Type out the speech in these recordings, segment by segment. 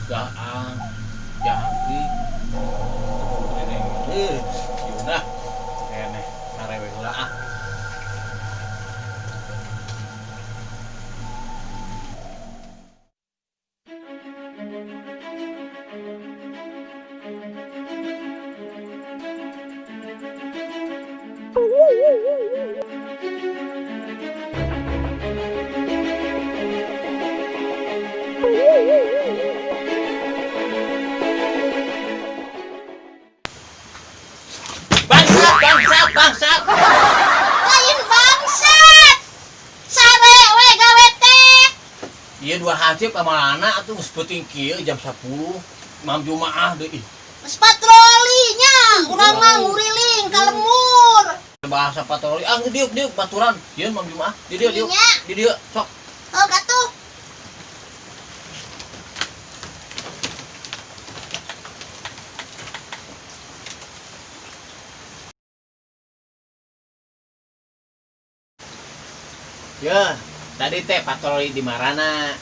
Daang, jangkrik. Yuna, keneh sarewe heula ah. Bangsat, bangsat, bangsat. Lain bangsat. Sare we gawe teh. Ieu dua hansip amalana atuh geus peuting kieu jam 10. Mam Jumaah deui. Geus patrolinya, urang mah nguriling ka lembur. Bahasa patroli ah diuk diuk baturan. Ieu Mam Jumaah di dieu diuk. Di dieu sok. Heuh katuh. Ya, tadi teh patroli di marana.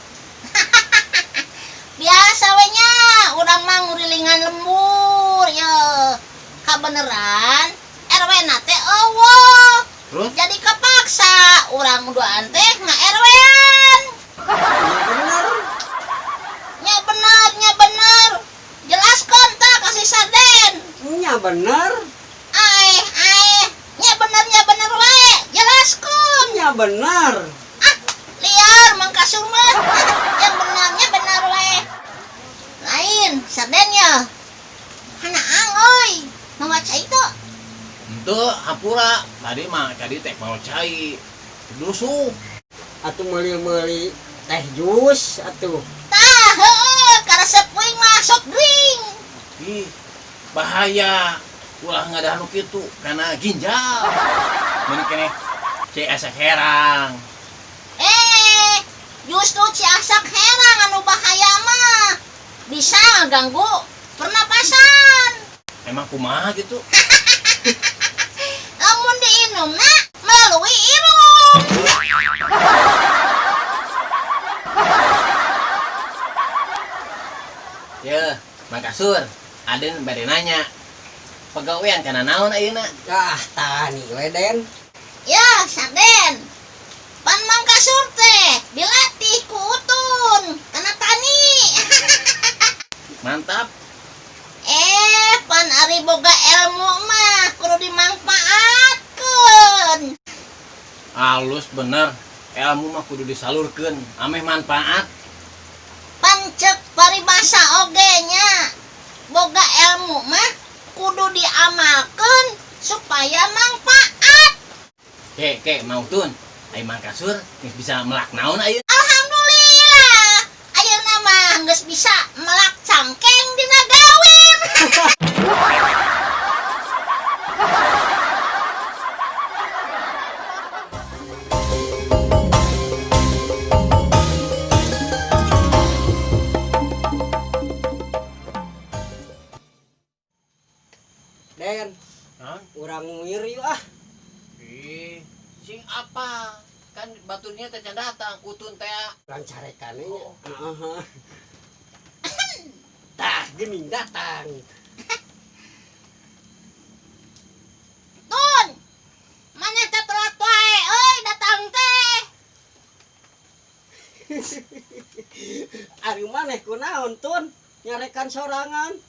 Biasa we nya, urang mah ngurilingan lembur ye. Kabeneran RW na teh eueuh. Terus? Jadi kepaksa urang duaan teh nga-RW-an. Bener. Nya bener, nya bener. Jelaskan tah kasih Sarden. Nya bener. Aeh, aeh. Nya bener, nya bener wae. Jelaskan. Nya bener. Ah, liar Mang Kasur mah. Yang benarnya benar wae. Lain Sarden ya. Hanaang euy. Mawa cai teu? Henteu, hampura. Tadi mah tadi teh mawa cai. Dusuh. Atuh meuli-meuli teh jus atuh. Tah, heueuh, karesep uing mah soft drink. Ih, bahaya. Ulah ngadah nu kitu kana ginjal. Mun keneh ci asak herang. Justru ci asak herang anu bahaya mah. Bisa ngaganggu pernapasan. Emang kumaha gitu? Lamun diinumna melalui irung. Ya, Mang Kasur, Aden bade nanya. Pagawean kana naon ayeuna? Ah, tani we Den. Ya, Sarden. Pan Mang Kasur teh dilatih ku Utun kana tani. Mantap. Pan ari boga ilmu mah kudu dimangfaatkeun. Halus bener. Ilmu mah kudu disalurkeun ameh manfaat. Pancek paribasa oge nya. Boga ilmu mah kudu diamalkeun supaya manfaat. Ke, ke, mau tun. Ai Mang Kasur geus bisa melak naon ayeuna? Alhamdulillah. Ayeuna mah geus bisa melak cangkeng dina gawir. Den, Hah? urang ngir yuk ah. Ih, sing apa? Kan baturnya teh can datang, Utun teh. Urang carekan nya. Heeh. Tah, geuning datang. Tun, maneh teh telat wae euy datang teh. Ari maneh kunaon Tun? Nyarekan sorangan.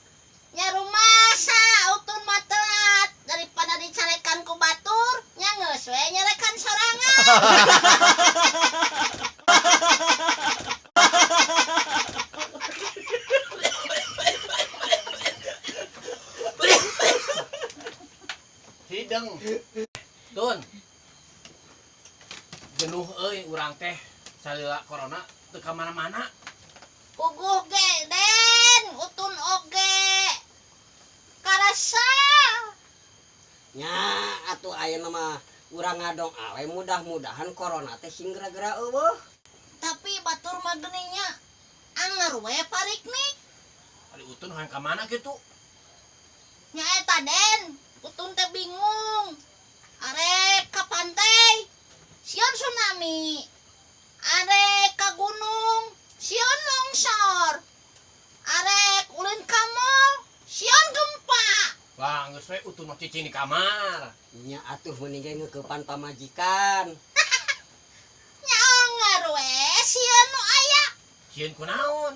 Nya rumasa Utun mah telat daripada dicarekan ku batur, nya geus we nyarekan sorangan. Hideng. Tun. Jenuh euy urang teh salila corona teu ka mana-mana. Puguh ge Den, Utun oge. Karasa. Nya atuh ayeuna mah urang ngadong awe mudah-mudahan corona teh sing geura-geura eueuh. Tapi batur mah geuning nya anger we pariknik. Ari Utun hayang ka mana kitu? Nya eta Den, Utun teh bingung. Arek ka pantai, sieun tsunami. Arek ka gunung, sieun longsor. Utun mah cicing di kamar. Nya atuh mending ge ngeukepan pamajikan. Nya anger we sieun nu aya. Sieun kunaon?